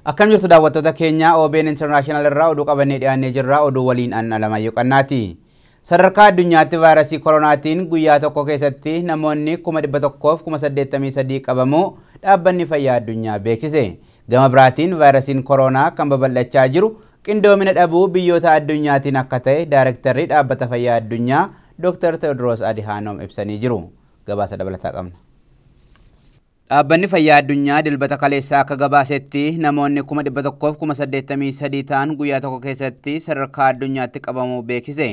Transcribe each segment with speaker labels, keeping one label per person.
Speaker 1: Akkam jirtu daawwattoota keenya OBN International irraa oduu qabannee dhiyaannee jirra. Oduu waliin an Alamaayyoo Qannaati. Sadarkaa addunyaatti vaayirasii koronaatiin guyyaa tokko keessatti namoonni 183,000 qabamuu dhaabbanni fayyaa addunyaa beeksise. Gama biraatiin vaayirasiin koronaa kan babal'achaa jiru qindoomina dhabuu biyyoota addunyaatiin akka ta'e daayirektarri dhaabbata fayyaa addunyaa Dr. Tewoodiroos Adihaanom ibsanii jiru. Gabaasa dabalataa qabna. Dhaabbanni fayyaa addunyaa dilbata kaleessaa akka gabaasetti namoonni 183,000 ta'an guyyaa tokko keessatti sadarkaa addunyaatti qabamuu beeksise.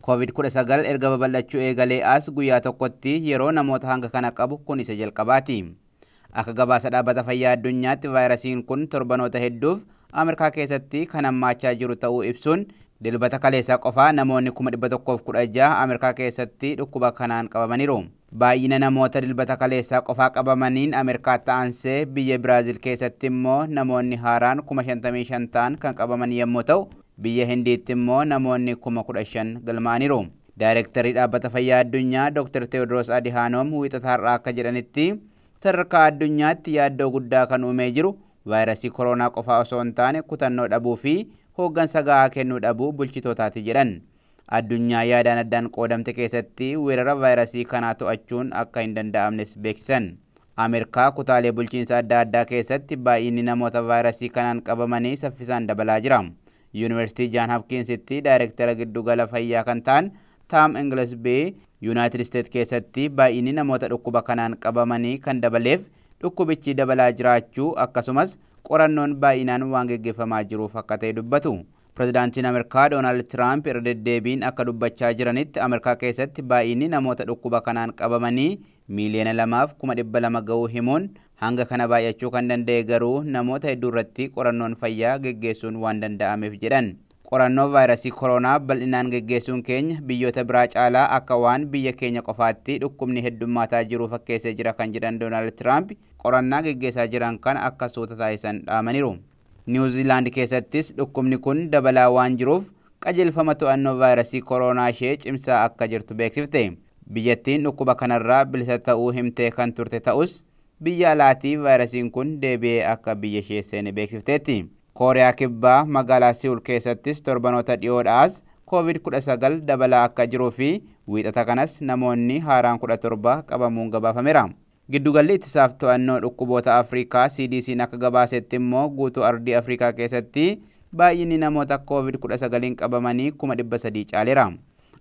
Speaker 1: Covid-19 erga babal'achuu eegalee as guyyaa tokkotti yeroo namoota hanga kana qabu kun isa jalqabaati. Akka gabaasa dhaabbata fayyaa addunyaatti vaayirasiin kun torbanoota hedduuf Ameerikaa keessatti kan hammaachaa jiru ta'uu ibsuun dilbata kaleessaa qofaa namoonni 116,000 Ameerikaa keessatti dhukkuba kanaan qabamaniiru. Baay'ina namoota dilbata kaleessaa qofaa qabamaniin Ameerikaatti aansee biyya Biraazil keessatti immoo namoonni haaraan 55,000 ta'an kan qabaman yommuu ta'u, biyya Hindiitti immoo namoonni 15,000 galmaa'aniiru. Daayirektarri dhaabbata fayyaa addunyaa Dr. Tewoodiroos Adihaanom wiixata har'aa akka jedhanitti sadarkaa addunyaatti yaaddoo guddaa kan uumee jiru vaayirasii koronaa qofaa osoo hin taane kutannoo dhabuu fi hooggansa gahaa kennuu dhabuu bulchitootaati jedhan. Addunyaa yaadaan addaan qoodamte keessatti weerara vaayirasii kanaa to'achuun akka hin danda'amnes beeksisan. Ameerikaa kutaalee bulchiinsa adda addaa keessatti baay'inni namoota vaayirasii kanaan qabamanii saffisaan dabalaa jira. Yuunivarsiitii Jaan Hapkiinsitti daayirektara giddugala fayyaa kan ta'an Taam Inglesbee Yuunaayitid Isteet keessatti baay'inni namoota dhukkuba kanaan qabamanii kan dabaleef dhukkubichi dabalaa jiraachuu akkasumas qorannoon baay'inaan waan geggeeffamaa jiruuf akka ta'e dubbatu. Pireezidaantiin Ameerikaa Doonaald Tiraamp irra deddeebiin akka dubbachaa jiranitti Ameerikaa keessatti baay'inni namoota dhukkuba kanaan qabamanii 2,200,000 ga'uu himuun hanga kana baay'achuu kan danda'e garuu namoota hedduu irratti qorannoon fayyaa geggeessuun waan danda'ameef jedhan. Qorannoo vaayirasii koronaa bal'inaan geggeessuun keenya biyyoota biraa caalaa akka waan biyya keenya qofaatti dhukkubni heddummaataa jiru fakkeessee jira kan jedhan Doonaald Tiraamp qorannaa geggeessaa jiran kana akka suuta taasisan dhaamaniiru. Niwuziilaand keessattis dhukkubni kun dabalaa waan jiruuf qajeelfama to'annoo vaayirasii koronaa ishee cimsaa akka jirtu beeksifte. Biyyattiin dhukkuba kanarraa bilisa ta'uu himtee kan turte ta'us biyya alaatii vaayirasiin kun deebi'ee akka biyya ishee seene beeksifteetti. Kooriyaa Kibbaa magaalaa Siwul keessattis torbanoota dhiyoodhaas COVID-19 dabalaa akka jiruu fi wiixata kanas namoonni haaraan 17 qabamuun gabaafameera. Giddugalli ittisaaf to'annoo dhukkuboota Afrikaa CDC'n akka gabaasetti immoo guutuu ardii Afrikaa keessatti baay'inni namoota COVID-19 qabamanii 300,000 caaleera.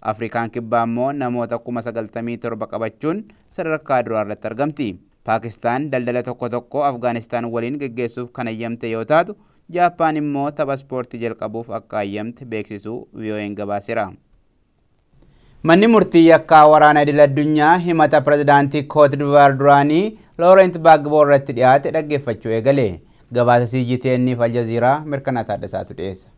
Speaker 1: Afrikaan kibbaa immoo namoota 97,000 qabachuun sadarkaa duraa irratti argamti. Paakistaan daldala tokko tokko Afgaanistaan waliin geggeessuuf kan hayyamte yoo taatu, Jaappaan immoo tapha ispoortii jalqabuuf akka hayyamte beeksisuu VOA'n gabaaseera. Manni murtii yakkaa waraana idil addunyaa himata pireezidaantii Koot Divuwaar duraanii Looreent Baagboo irratti dhiyaate dhaggeeffachuu eegale. Gabaasa CGTN fi Aljazeeraa Mirkanaa Taaddasaatu dhiyeessa.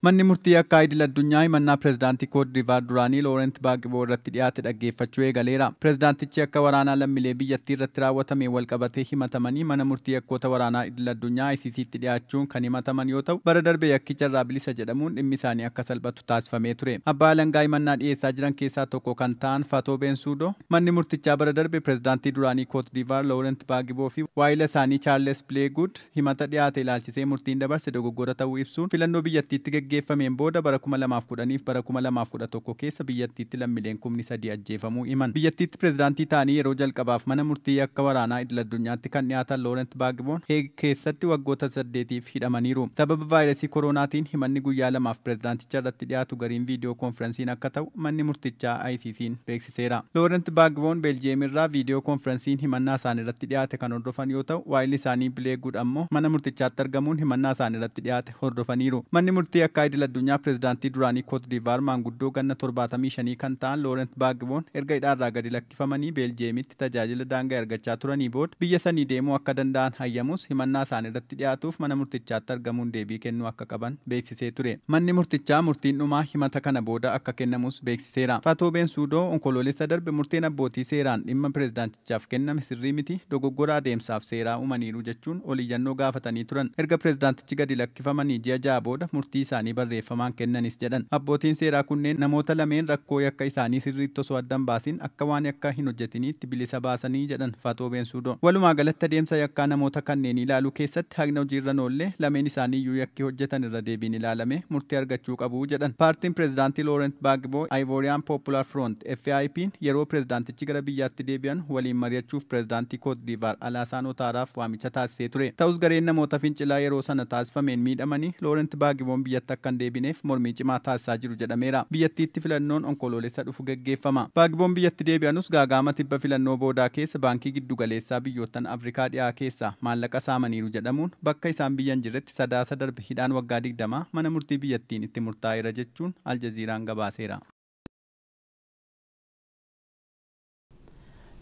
Speaker 2: Manni murtii yakkaa idil addunyaa himannaa pireezidaantii Koot Divuwaar duraanii Looreent Baagboo irratti dhiyaate dhaggeeffachuu eegaleera. Pireezidaantichi akka waraanaa lammiilee biyyattii irratti raawwatame wal qabatee himatamanii mana murtii yakkoota waraanaa idil addunyaa ICC'tti dhiyaachuun kan himataman yoo ta'u, bara darbe yakkicha irraa bilisa jedhamuun dhimmi isaanii akka salphatu taasifamee ture. Abbaa alangaa himannaa dhiyeessaa jiran keessaa tokko kan ta'an Fatoo Beensuudoo manni murtichaa bara darbe pireezidaantii duraanii Koot Divuwaar Looreent Baagboo fi waayila isaanii Chaarles Bileeguud himata dhiyaate ilaalchisee murtiin dabarse dogoggora ta'uu ibsuun filannoo biyyattiitti geggeeffameen booda bara 2010 fi bara 2011 keessa biyyattiitti lammiileen 3,000 ajjeefamuu himan. Biyyattiitti pireezidaantii ta'anii yeroo jalqabaaf mana murtii yakka waraanaa idil addunyaatti kan dhiyaatan Looreent Baagboon Heeg keessatti waggoota 8 hidhamaniiru. Sababa vaayirasii koronaatiin himanni guyyaa 2 pireezidaanticha irratti dhiyaatu gariin viidiyoo koonfiransiin akka ta'u manni murtichaa ICC'n beeksiseera. Looreent Baagboon Beeljiyeem irraa viidiyoo koonfiransiin himannaa isaanii irratti dhiyaate kan hordofan yoo ta'u, waayilli isaanii Bileeguud ammoo mana murtichaatti argamuun himannaa isaanii irratti dhiyaate hordofaniiru. Manni murtii yakkaa idil addunyaa pireezidaantii duraanii Koot Divuwaar maanguddoo ganna 75 kan ta'an Looreent Baagboon erga hidhaarraa gadi lakkifamanii Beeljiyeemitti tajaajila daangaa argachaa turanii booda biyya sanii deemuu akka danda'an hayyamus himannaa isaanii irratti dhiyaatuuf mana murtichaatti argamuun deebii kennuu akka qaban beeksisee ture. Manni murtichaa murtiin dhumaa himata kana booda akka kennamus beeksiseera. Fatoo Beensuudoo onkoloolessa darbe murteen abbootii seeraan dhimma pireezidaantichaaf kenname sirrii miti dogoggora adeemsaaf seeraa uumaniiru jechuun oliyyannoo gaafatanii turan. Erga pireezidaantichi gadi lakkifamanii ji'a 6 booda murtii isaanii isaanii barreeffamaan kennanis jedhan. Abbootiin seeraa kunneen namoota lameen rakkoo yakka isaanii sirriitti osoo adda hin baasin akka waan yakka hin hojjetiniitti bilisa baasanii jedhan Faatoo Beensuudoon. Walumaa galatti adeemsa yakkaa namoota kanneen ilaaluu keessatti haqni hojiirra oollee lameen isaanii iyyuu yakki hojjetan irra deebiin ilaalame murtii argachuu qabu jedhan. Paartiin pireezidaantii Loorent Baagboo Ivorian Popular Front FIP'n yeroo pireezidaantichi gara biyyaatti deebi'an waliin mari'achuuf pireezidaantii Koot Diivaar Alaasaan Otaaraaf waamicha taasisee ture. Ta'us gareen namoota fincilaa yeroo sana taasifameen miidhamanii Loorent Baagboon biyyatti akka hin deebineef mormii cimaa taasisaa jiru jedhameera. Biyyattiitti filannoon Onkoloolessa dhufu gaggeeffama. Baagboon biyyatti deebi'anus gaagaama tibba filannoo boodaa keessa baankii giddugaleessaa biyyoottan Afrikaa dhiyaa keessaa maallaqa saamaniiru jedhamuun bakka isaan biyya hin jirretti Sadaasa darbe hidhaan waggaa 20 mana murtii biyyattiin itti murtaa'eera jechuun Aljaziiraan gabaaseera.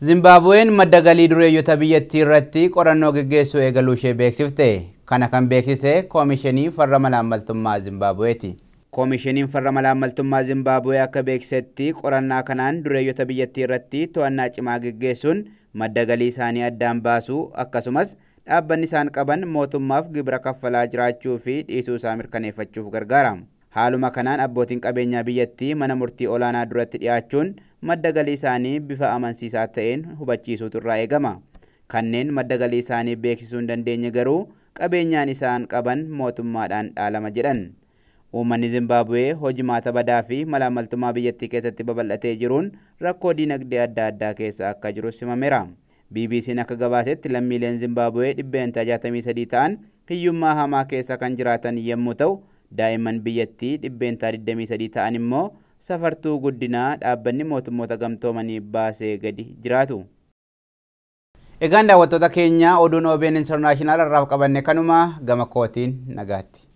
Speaker 1: Zimbaabuween madda galii dureeyyota biyyattii irratti qorannoo geggeessuu eegaluu ishee beeksifte. Kana kan beeksise Koomishinii Farra Malaammaltummaa Zimbaabuweeti. Koomishiniin Farra Malaammaltummaa Zimbaabuwee akka beeksisetti qorannaa kanaan dureeyyota biyyattii irratti to'annaa cimaa geggeessuun madda galii isaanii addaan baasuu akkasumas dhaabbanni isaan qaban mootummaaf gibira kaffalaa jiraachuu fi dhiisuu isaa mirkaneeffachuuf gargaara. Haaluma kanaan abbootiin qabeenyaa biyyattii mana murtii olaanaa duratti dhiyaachuun madda galii isaanii bifa amansiisaa ta'een hubachiisuutu irraa eegama. Kanneen madda galii isaanii beeksisuu hin dandeenye garuu qabeenyaan isaan qaban mootummaadhaan dhaalama jedhan. Uummanni Zimbaabuwee hojimaata badaa fi malaammaltummaa biyyattii keessatti babal'atee jiruun rakkoo diinagdee adda addaa keessa akka jirus himameera. BBC'n akka gabaasetti lammiileen Zimbaabuwee 63% ta'an hiyyummaa hamaa keessa kan jiraatan yommuu ta'u, daa'imman biyyattii 23% ta'an immoo safartuu guddinaa dhaabbanni mootummoota gamtoomanii baasee gadi jiraatu. Egaan daawwattoota keenya oduun OBN International irraa qabanne kanuma gama kootiin nagaatti.